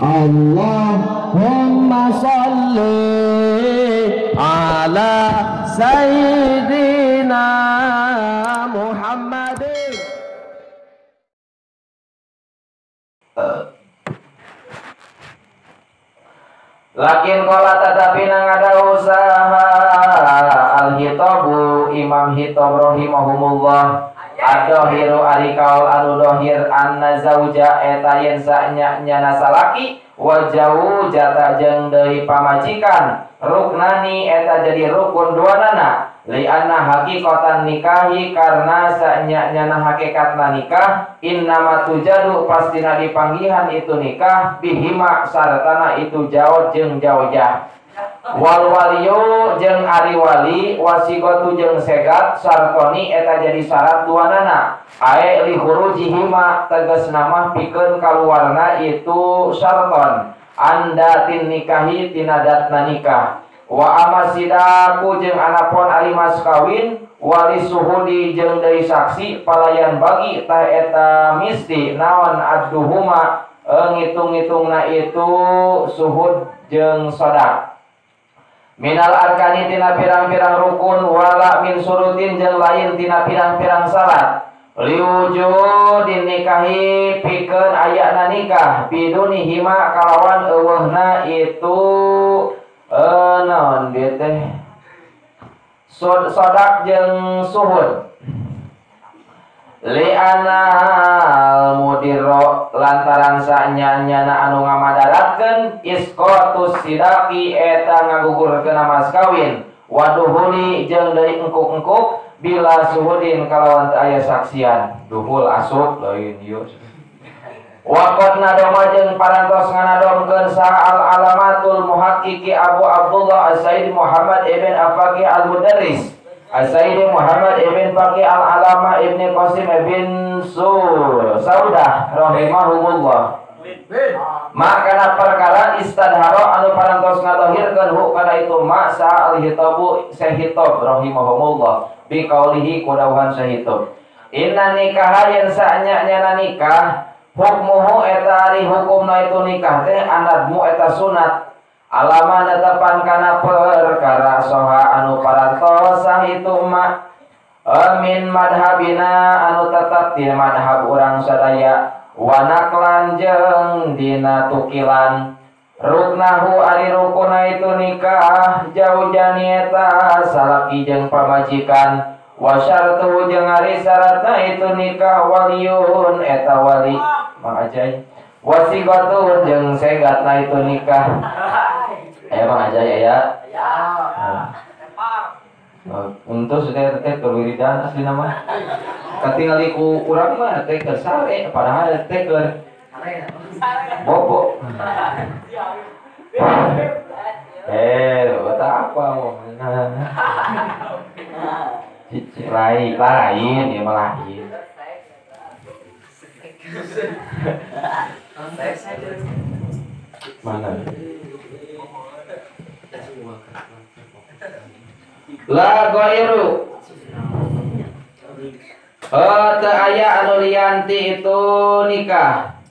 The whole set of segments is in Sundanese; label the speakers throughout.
Speaker 1: Allahumma sholli ala sayyidina Muhammadin.
Speaker 2: Lakin qala tetapi nang ada usaha al-hitabu Imam Hitab rahimahumullah ad-dohiru ari kaul anu dohir anna zauja eta yen sanya nyana salaki wa jata jeung deui pamajikan ruknani eta jadi rukun duanana li anna haqiqatan nikahi karena sanya nyana hakikatna nikah innama tujadu pastina dipanggihan itu nikah bihima sartana itu jauh jeung jaujah wal waliyu jeung ari wali wasiqatu jeung segat sartoni eta jadi syarat duanana ae li khurujihima tegasna mah pikeun kaluarna itu syarton andatin nikahi tina datna nikah wa amasidaku jeung anapon ari mas kawin wali suhudi jeung deui saksi palayan bagi tah eta misti naon adduhuma ngitung-ngitungna itu suhud jeung sodak minal arkani tina pirang-pirang rukun wala min surutin jeung lain tina pirang-pirang salat liwujudin nikahi pikeun ayana nikah biduni hima kalawan eueuhna itu naon dieu teh sodak jeung suhud li'anal mudirro lantaran sanyanyana anu ngamadaratkeun isqatus sidaqi eta ngagugurkeun mas kawin waduhuli jeung deui engkuk-engkuk bila suhudin kalawan teu aya saksian duhul asup lain ieu waqad nadoma jeung parantos nganadomkeun saha al alamatul muhaqqiqi Abu Abdullah As-Said Muhammad ibn Afaqi al-Mudarris As-Sayyid Muhammad ibn Faqih al-Alama ibn Qasim ibn Saudah rahimahumullah. Makana perkara istadharo anu parantos ngadohirkeun hu kana itu ma sa al-hitabu sahitob rahimahumullah bi qaulihi kudawuhan sahitob. Inna nikah yen saanya nyana nikah hukmuhu eta ari hukumna itu nikah teh anadmu eta sunat. Alama netepan kana perkara soha anu parantos sah itu ma min madhabina anu tetap di madhab urang sadaya wanaklan jeung dina tukilan ruknahu ari rukuna itu nikah jauh jani eta salaki jeung pamajikan wasyartu jeung ari syaratna itu nikah waliyun eta wali Mang Ajay wasiqatun jeung segatna itu nikah. Ayo Mang Ajay ya. Untuk sudah teh keur wiridan asli nama. Katingali ku urang mah teh keur sare padahal teh keur bobo. Kata apa mau? Cici lain lain ya malah lain. Mana? La ghairu teu aya anu lianti itu nikah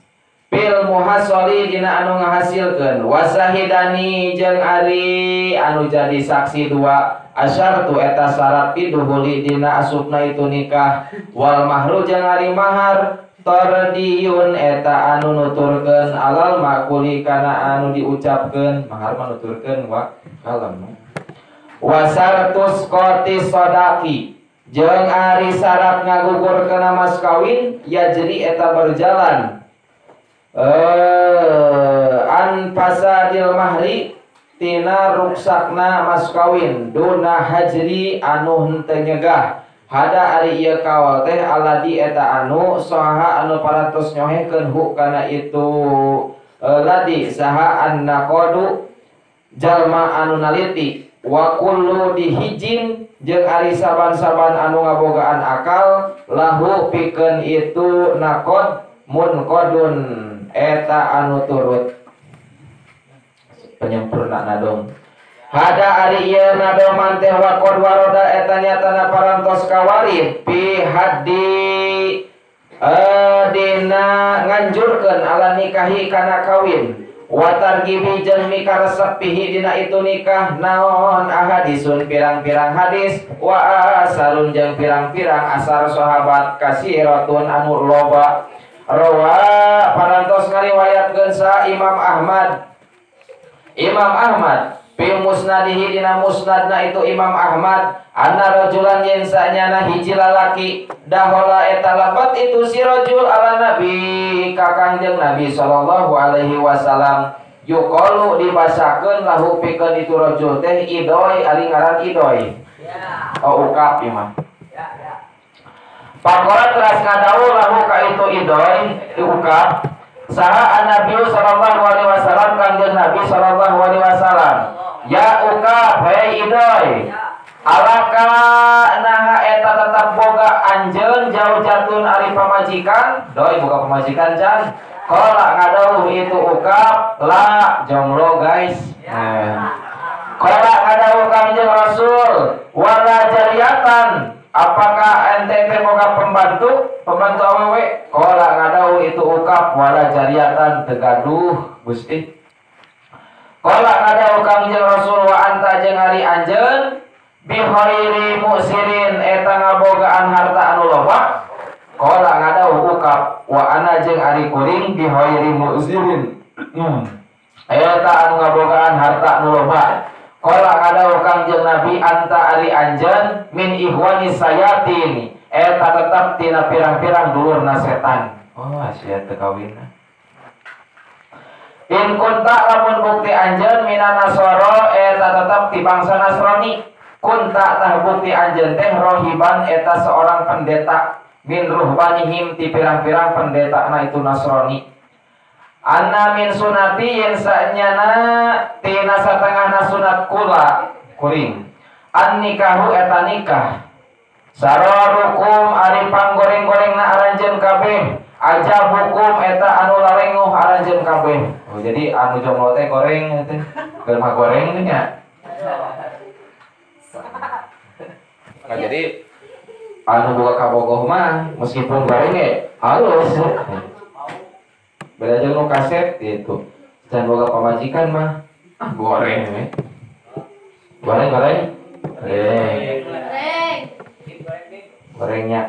Speaker 2: pil muhasoli dina anu ngahasilkeun wasahidani jeung ari anu jadi saksi dua asyartu eta syarat piduhuli dina asupna itu nikah wal mahru jeung ari mahar tardiyun eta anu nuturkeun alal makuli kana anu diucapkeun mahar mah nuturkeun wa kalam wasartus qati sadaqi jeung ari syarat ngagugurkeun mas kawin ya jadi eta berjalan an fasadil mahri tina ruksakna mas kawin duna hajri anu henteu nyegah hada ari ieu kaol teh aladi eta anu saha anu parantos nyohehkeun hu kana itu ladi saha annaqadu jalma anu naliti wa kullu dihijin jeung ari saban-saban anu ngabogaan akal lahu pikeun itu naqad munqadun eta anu turut penyempurna nadom hada ari ieu nadoman teh wa qad waroda eta nyatana parantos kawarid pi haddi dina nganjurkeun ala nikahi kana kawin Wa targibi jeung mikaresep pihi dina itu nikah naon ahadisun pirang-pirang hadis wa asarun jeung pirang-pirang asar sahabat kasiratun anu loba. Rawa parantos ngariwayatkeun sa Imam Ahmad. Imam Ahmad fi musnadihi dina musnadna itu Imam Ahmad anna rajulan yen sanyana hiji lalaki dahola eta labat itu si rajul ala nabi ka Kangjeng Nabi sallallahu alaihi wasallam yuqalu dibasakeun lahu pikeun itu rajul teh idoi ari ngaran idoi. Oh ukap ieu mah. Pakola teras ngadawuh lahu ka itu idoi diukap saha an-nabi sallallahu alaihi wasallam Kangjeng Nabi sallallahu alaihi wasallam ya ukap hei idoi alaka naha eta tetap boga anjeun jauh jatun ari pamajikan doi boga pamajikan can qala ngadawuh itu ukap la jomblo guys. Qala ngadawuh Kangjeng Rasul wala jariyatan apakah ente teh boga pembantu pembantu awewe qala ngadawuh itu ukap wala jariyatan teu gaduh Gusti. Qala ngadawuh Kangjeng Rasul wa anta jeung ari anjeun bi khairi musirin eta ngabogaan harta anu loba. Qala ngadawuh ukap wa ana jeung ari kuring bi khairi musirin eta anu ngabogaan harta anu loba. Qala ngadawuh Kangjeng Nabi anta ari anjeun min ihwani sayatin eta tetep tina pirang-pirang dulurna setan. Oh sia teu kawinna. In kunta lamun bukti anjeun minan nasoro eta tetep ti bangsa Nasrani. Kunta tah bukti anjeun teh rohiban eta seorang pendeta min ruhbanihim ti pirang-pirang pendetana itu Nasrani. Anna min sunati yen sanyana tina satengahna sunat kula kuring. An nikahu eta nikah. Sararukum ari panggoreng-gorengna aranjeun kabeh. Ajabukum eta anu lalenguh aranjeun kabeh. Oh jadi anu jomblo teh goreng teh. Keur mah goreng teh nya. Nah, jadi anu boga kabogoh mah meskipun goreng ge halus. Beda jeung nu kaset gitu. Can boga pamajikan mah goreng we. Goreng goreng. Goreng. Gorengnya.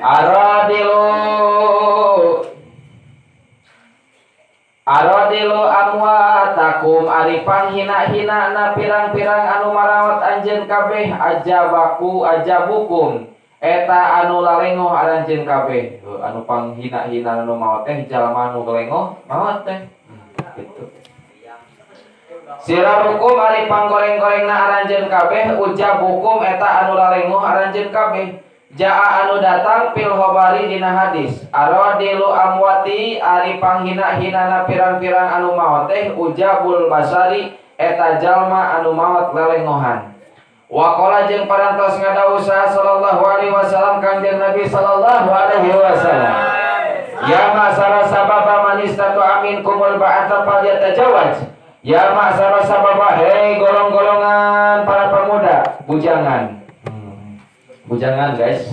Speaker 2: Aradilu Aradilu amwatakum ari panghina-hina na pirang-pirang anu marawat anjeun kabeh ajabaku ajabukum eta anu lalengoh aranjeun kabeh anu panghina-hina anu maot teh jalma anu lengoh maot teh gitu. Sirarukum ari panggoreng-gorengna aranjeun kabeh ujabukum eta anu lalengoh aranjeun kabeh. Jaa anu datang fil khobari dina hadis aradilu amwati ari panghina-hinana pirang-pirang anu maot teh ujabul basari eta jalma anu maot lelengohan. Wa qala jeung parantos ngadawuh sallallahu alaihi wasallam Kangjeng Nabi sallallahu alaihi wasallam ya ma'sara sababa man istata'a minkumul ba'ata falyatajawwaj. Ya ma'sara sababa hei golong-golongan para pemuda bujangan. Bujangan guys.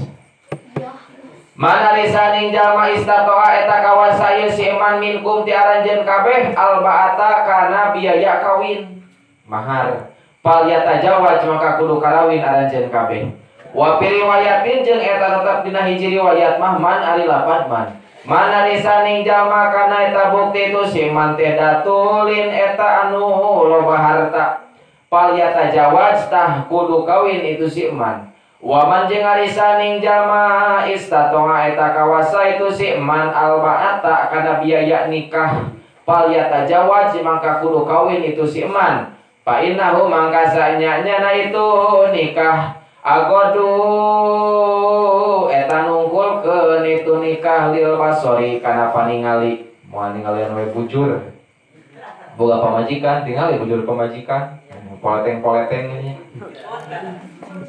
Speaker 2: Mana lisaning jalma istatoa eta kawasa ieu si iman minkum ti aranjeun kabeh albaata kana biaya kawin mahar fal yatajawwaj maka kudu karawin aranjeun kabeh. Wa fi riwayatin jeung eta tetep dina hiji riwayat mah man ari lapad man. Mana lisaning jalma kana eta bukti itu si iman teh datulin eta anu loba harta fal yatajawwaj tah kudu kawin itu si iman. Waman jeung arisaning jalma istatonga eta kawasa itu si man albaata kana biaya nikah fal yatajawwaj mangka kudu kawin itu si man fa innahu mangka sanyana itu nikah agodu eta nungkulkeun itu nikah lil basori kana paningali moal ningalian we bujur boga pamajikan tingali bujur pamajikan poleteng-poleteng nya.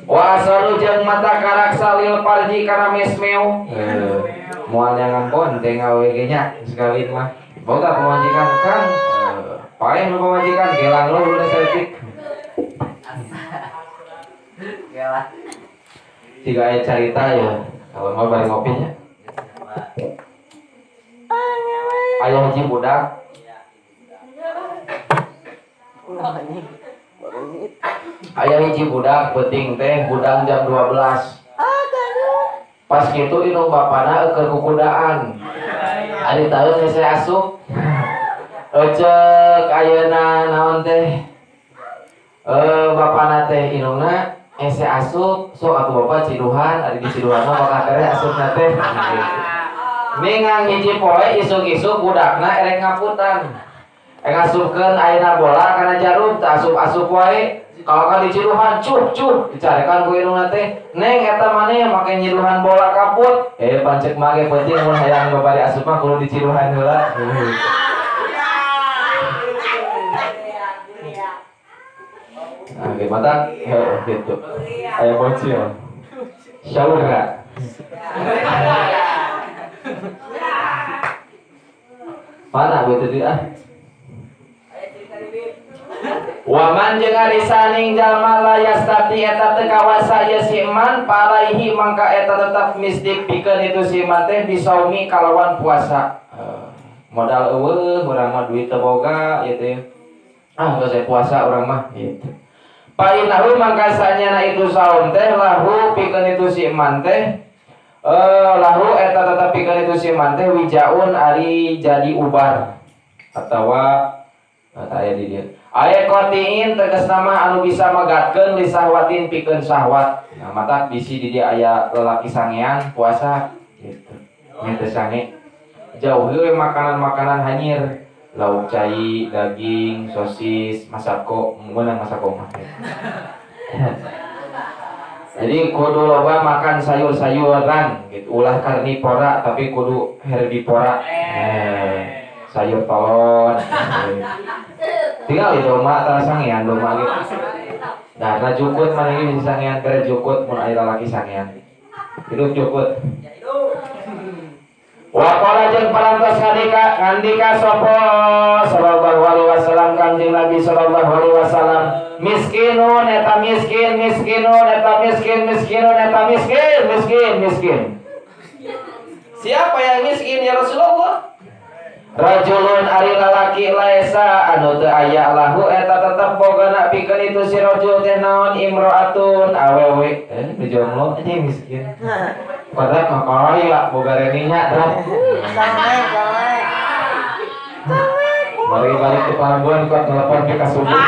Speaker 2: Wa asalu jeung mata karaksa lil parji kana mesmeu. Moal nyangan bonteng awe ge nya sekawin mah. Boga pamajikan Kang. Paeh nu pamajikan gelang lo udah saeutik. Gelang. Siga aya carita ya. Kalau mau bari ngopinya. Aya hiji budak. Aya hiji budak penting teh budang jam 12. Pas kitu indung bapana keur kukudaan. Ari taeun hese asup. Eceuk ayeuna naon teh? Bapana teh indungna hese asup, sok atuh bapa ciduhan, ari di ciduhan mah bakal tere asupna teh. Ningang hiji poe isuk-isuk budakna erek ngaputan. Ngasupkeun ayeuna bola kana jarum teu asup-asup wae. Kalau kan diciduhan cuh cuh dicarekan ku indungna teh, "Neng eta maneh make nyiduhan bola kaput." Pancek mah ge penting mun hayang babari asup mah kudu diciduhan heula. Nah, gimana? Gitu. Aya bocil. Syaura. Mana gue tadi ah? Waman jeung ari saning jalma la yastati eta teu kawasa ieu si man palaihi mangka eta tetep misdik pikeun itu si man teh bisaumi kalawan puasa. Modal eueuh urang mah duit teu boga ieu teh. Ah geus puasa urang mah gitu. Painahu mangka sanyana itu saum teh lahu pikeun itu si man teh lahu eta tetep pikeun itu si man teh wijaun ari jadi ubar atawa aya di dieu. Aya kotiin tegas nama anu bisa megatkeun li sahwatin pikeun syahwat. Nah, mata bisi di dia aya lelaki sangean puasa gitu. Nya teu sange. Jauhi we makanan-makanan hanyir, lauk cai, daging, sosis, masako, meunang masako mah. Jadi kudu loba makan sayur-sayuran gitu, ulah karnivora tapi kudu herbivora. Sayur tolon. Tinggal di doma tara sangean doma gitu. Nah, na jukut mana ini bisa sangean bere jukut mun aya lalaki sangean. Hidup jukut. Wa qala jeung parantos ngandika sapa sallallahu alaihi wasallam Kanjeng Nabi sallallahu alaihi wasallam miskinun eta miskin miskinun eta miskin miskinun eta miskin miskin miskin. Siapa yang miskin ya Rasulullah? Rajulun ari lalaki laesa anu teu aya lahu eta tetep bogana pikeun itu si rajul teh naon imro'atun awewe nu jomblo anjing miskin. Padahal mah kaya boga reninya dah. Mari balik ke Panggon kuat telepon ke subuh.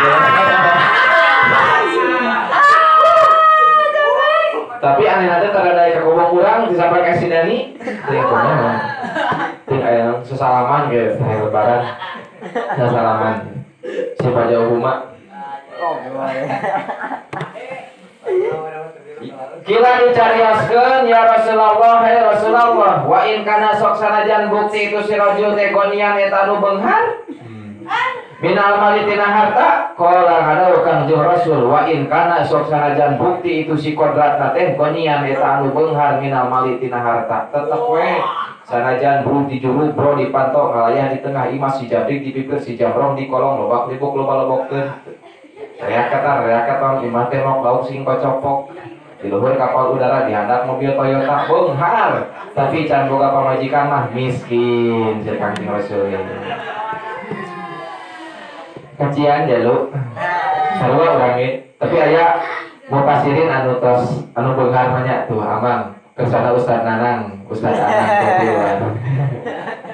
Speaker 2: Tapi aneh nanti terada ka kubang urang disampai ka si Dani teh kumaha. Teh aya sesalaman ge teh lebaran. Sesalaman. Siapa jauh rumah. Kila dicarioskeun ya Rasulullah, hai Rasulullah, wa in kana sok sanajan bukti itu si rajul teh gonian eta anu beunghar. Minal mali tina harta, qala ngadawu Kangjeng Rasul, wa in kana sok sanajan bukti itu si kodratna teh gonian eta anu beunghar minal mali tina harta. Tetep we sanajan buru di juru bro dipantau ngalayah di tengah imah si jabrik di pipir si jamrong di kolong lobak libuk loba lobokkeun. Reakatan imah teh mok lauk sing kocopok. Di luhur kapal udara dihandap mobil Toyota beunghar, tapi can boga pamajikan mah miskin ceuk Kangjeng Rasul. Kajian jalu sarua urang ge, tapi aya mupasirin anu tos anu beunghar mah nya tuh amang kersana Ustaz Nanang, Ustaz Anang teh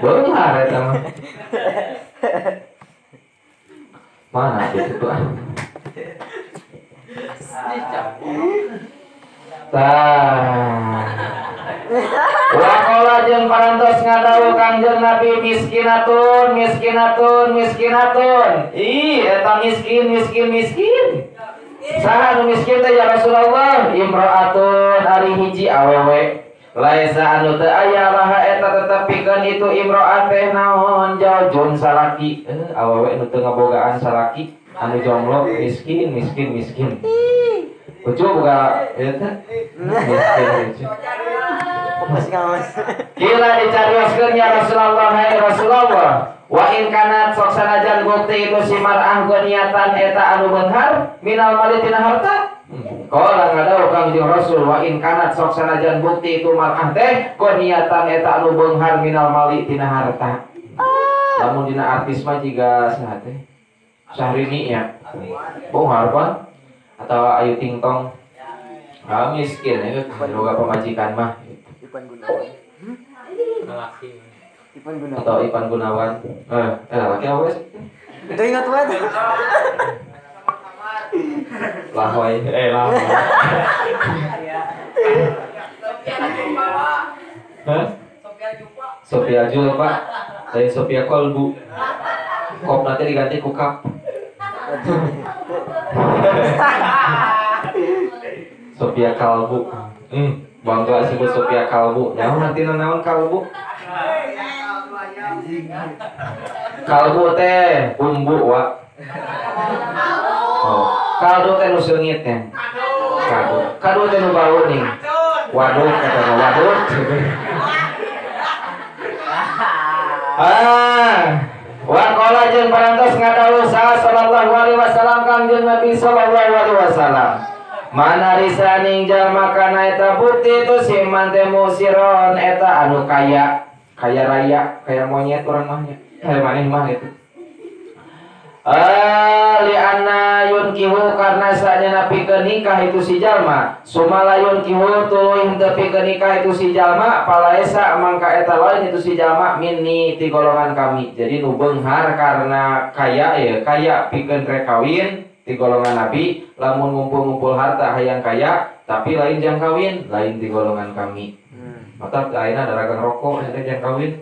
Speaker 2: beunghar eta mah. Mana gitu tuh ah. Tah. Wa qala jeung parantos ngadawu Kangjeng Nabi miskinatun miskinatun miskinatun. Ih eta miskin miskin miskin. Saha nu miskin teh ya Rasulullah? Imro'atun ari hiji awewe. Laisa anu teu aya laha eta tetep pikeun itu imro'at teh naon jaujun salaki. Awewe nu teu ngabogaan salaki anu jomblo miskin miskin miskin. Ucu buka eta miskin. Kila dicarioskeun ya Rasulullah, hai Rasulullah, wa in kanat sok sanajan bukti itu si mar'ah niatan eta anu beunghar minal mali tina harta. Qala ngadawu Kangjeng Rasul wa in kanat sok sanajan bukti itu mar'ah teh niatan eta anu beunghar minal mali tina harta. Lamun dina artis mah jiga saha teh? Syahrini ya. Beunghar pan atau Ayu Ting Tong. Ah miskin itu boga pamajikan mah.
Speaker 3: Ipan Gunawan. Ipan Gunawan.
Speaker 2: Atau Ipan Gunawan. Laki apa sih?
Speaker 3: Udah ingat banget.
Speaker 2: Lahoy, lahoy. Hah? Sophia Julpa. Dari Sophia Kolbu. Kop nanti diganti kukap. Sophia Kalbu. Bangga sebut Sophia Kalbu. Naon nanti naon kalbu? Kalbu teh bumbu wa. Oh, kaldu teh nu seungit nya. Kadu. Kadu teh nu bau nih. Waduh kata waduh. Ah, wa qala jeung parantos ngadawuh saha sallallahu alaihi wasallam Kangjeng Nabi sallallahu alaihi wasallam. Mana risaning jalma kana eta bukti itu si man teh musiron eta anu kaya, kaya raya, kaya monyet urang mah nya. Kaya maneh mah gitu. Li anna yunkihu karena saatnya napi ke nikah itu si jalma sumala yunkihu tuluy henteu pikeun nikah itu si jalma palaesa mangka eta lain itu si jalma minni ti golongan kami. Jadi nu beunghar karena kaya ya kaya pikeun rek kawin ti golongan nabi, lamun ngumpul-ngumpul harta hayang kaya tapi lain jang kawin, lain ti golongan kami. Mata ayeuna dagang rokok eta jang kawin.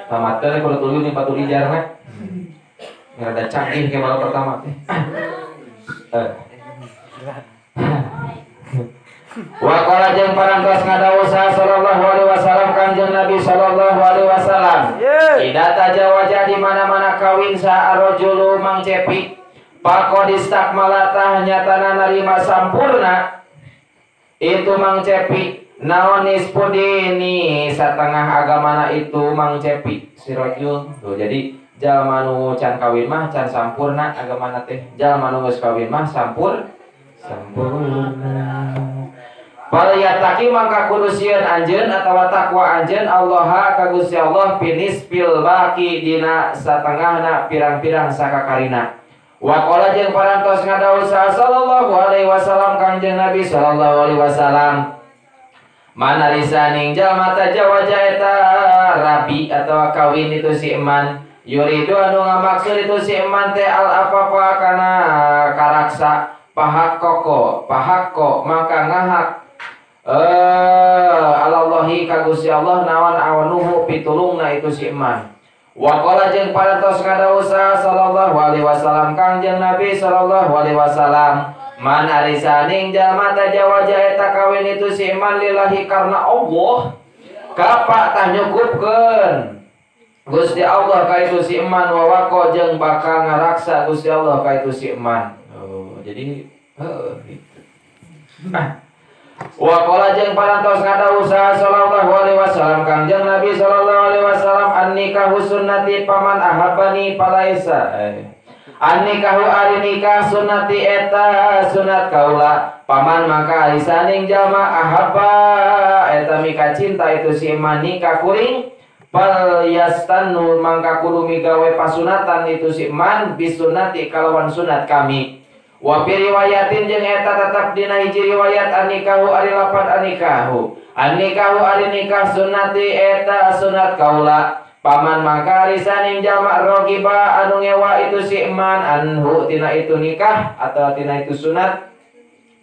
Speaker 2: Tamatkeun kudu tuluy nih patuli jarna. Rada canggih ke malam pertama teh. Wa qala jeung parantos ngadawuh sallallahu alaihi wasallam Kangjeng Nabi sallallahu alaihi wasallam. Ida tajawaja di mana-mana kawin sa arrajulu mang cepi faqad istakmala tah nyatana narima sampurna itu mang cepi naon nispudini satengah agamana itu mang cepi si rajul. Tuh jadi jalma nu can kawin mah can sampurna agamana teh, jalma nu geus kawin mah sampurna. Fal yataqi mangka kudu sieun anjeun atawa takwa anjeun Allah ka Gusti Allah pinis pil baqi dina satengahna pirang-pirang sakakarina. Wa qala jeung parantos ngadawuh sallallahu alaihi wasallam Kangjeng Nabi sallallahu alaihi wasallam mana risaning jalma tajawaja eta rabi atawa kawin itu si eman yuridu anu ngamaksud itu si eman teh al afafa kana karaksa pahak koko pahakko maka ngahak alallahi ka Gusti Allah nawan awanuhu pitulungna itu si eman. Wa qala jeung parantos ngadawuh sallallahu alaihi wasallam Kangjeng Nabi sallallahu alaihi wasallam man arisaning jalma tajawaja eta kawin itu si eman lillahi karena Allah kapak tah nyukupkeun Gusti Allah ka itu si eman wa waqo jeung bakal ngaraksa Gusti Allah ka itu si eman. Oh, jadi gitu. Nah, wa qala jeung parantos ngadawuh sallallahu alaihi wasallam Kangjeng Nabi sallallahu alaihi wasallam an-nikahu sunnati paman ahabbani palaisa. An-nikahu ari nikah sunnati eta sunat kaula paman maka arisaning jalma ahabba eta mika cinta itu si eman nikah kuring fal yastannu mangka kudu migawe pasunatan itu si eman bisunati kalawan sunat kami. Wa fi riwayatin jeung eta tetep dina hiji riwayat an-nikahu ari lapan an-nikahu an-nikahu ari nikah sunnati eta sunat kaula paman mangka arisaning jalma rogiba anu ngewa itu si eman anhu tina itu nikah atau tina itu sunat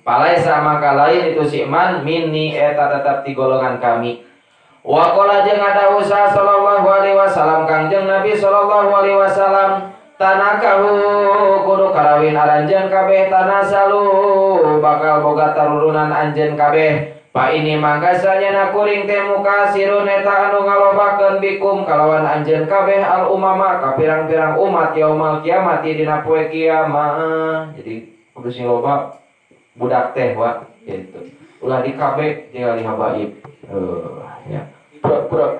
Speaker 2: palaesa mangka lain itu si eman minni eta tetep ti golongan kami. Wa qala jeung ngadawuh sallallahu alaihi wasallam Kangjeng Nabi sallallahu alaihi wasallam tanakahu kudu karawin aranjeun kabeh tanasalu bakal boga tarurunan anjeun kabeh pa ini mangka sanyana kuring teh mukasirun eta anu ngalobakeun bikum kalawan anjeun kabeh al umama ka pirang-pirang umat yaumal kiamat dina poe kiamat. Jadi kudu sing loba budak teh wa gitu. Ulah di KB tinggal di habaib. Ya. Pura-pura.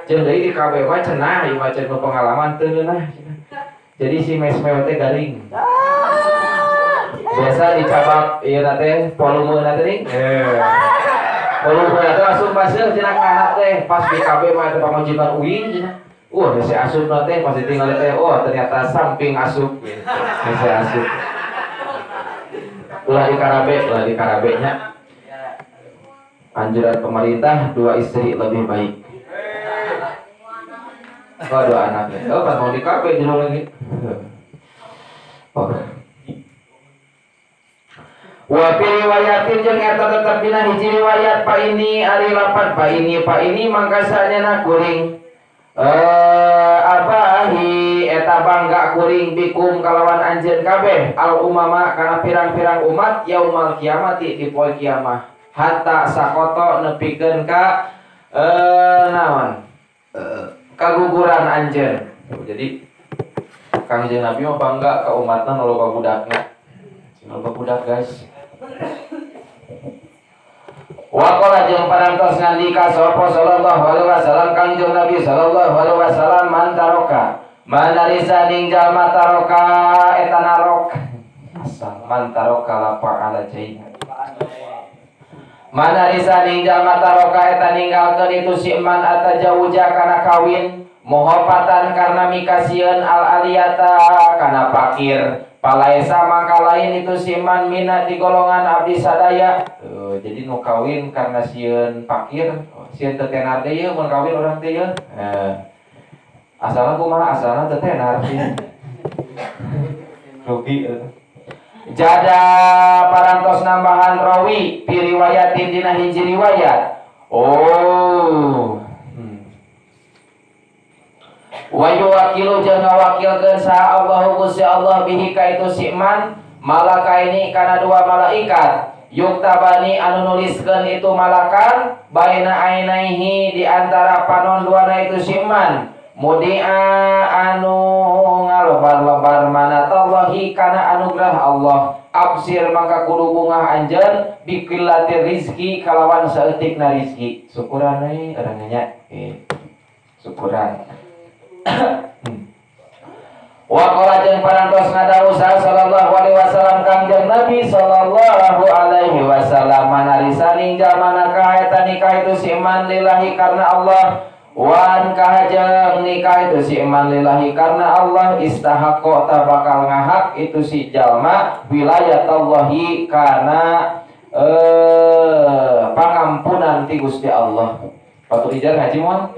Speaker 2: Jeung deui di KB mah cenah ieu mah cenah pengalaman teu ngeunah. Jadi si mesmew teh garing. Biasa dicabak ieu na teh volume na teh ning. Volume na teh langsung paseur cenah ka teh pas di KB mah teh pamajikan uing cenah. Wah, hese asup teh pasti tinggal teh. Oh, ternyata samping asup gitu. Hese asup. Ulah di karabe nya. Anjuran pemerintah 2 istri lebih baik. Oh, 2 anak ya. Oh, pas mau di KB jero lagi. Oh. Wa fi riwayatin jeung eta tetep dina hiji riwayat pa ini ari lapan pa ini mangkasanya na kuring. Abahi eta bangga kuring bikum kalawan anjeun kabeh al umama kana pirang-pirang umat yaumal kiamati di poe kiamah hatta sakoto nepikeun ka naon kaguguran anjeun. Jadi Kangjeng Nabi mah bangga ka umatna nu loba budakna. Loba budak guys. Wa qala jeung parantos ngandika sapa sallallahu alaihi wasallam Kangjeng Nabi sallallahu alaihi wasallam man taroka manarisa ning jalma taroka eta narok asal man taroka lapa ala jaina manarisa ning jalma taroka eta ninggalkeun itu si man atajawuja kana kawin mohopatan karena mikasieun al aliyata kana pakir palaesa mangka lain itu si man mina di golongan abdi sadaya. Jadi nu kawin karena sieun pakir, sieun teu tenar teh ieu mun kawin urang teh ieu. Asalna kumaha asalna teu tenar sih. Rugi. Jada parantos nambahan rawi fi riwayatin dina hiji riwayat. Oh. Wa yuwakilu jeung ngawakilkeun saha Allahu Gusti Allah bihi ka itu si man malakaini kana dua malaikat yuktabani anu nuliskeun itu malakan baina ainaihi di antara panon duana itu si man mudia anu ngalebar-lebar manatallahi kana anugerah Allah absir mangka kudu bungah anjeun biqillatir rizki kalawan saeutikna rizki syukuran we urang nya syukuran. Wa qala jeung parantos ngadawuh sallallahu alaihi wasallam Kangjeng Nabi sallallahu alaihi wasallam manarisa ning jalma ka eta nikah itu si man lillahi karena Allah wan kahajeng nikah itu si man lillahi karena Allah istahaqqo ta bakal ngahak itu si jalma wilayatallahi kana pangampunan ti Gusti Allah. Patuh ijar ngaji moal.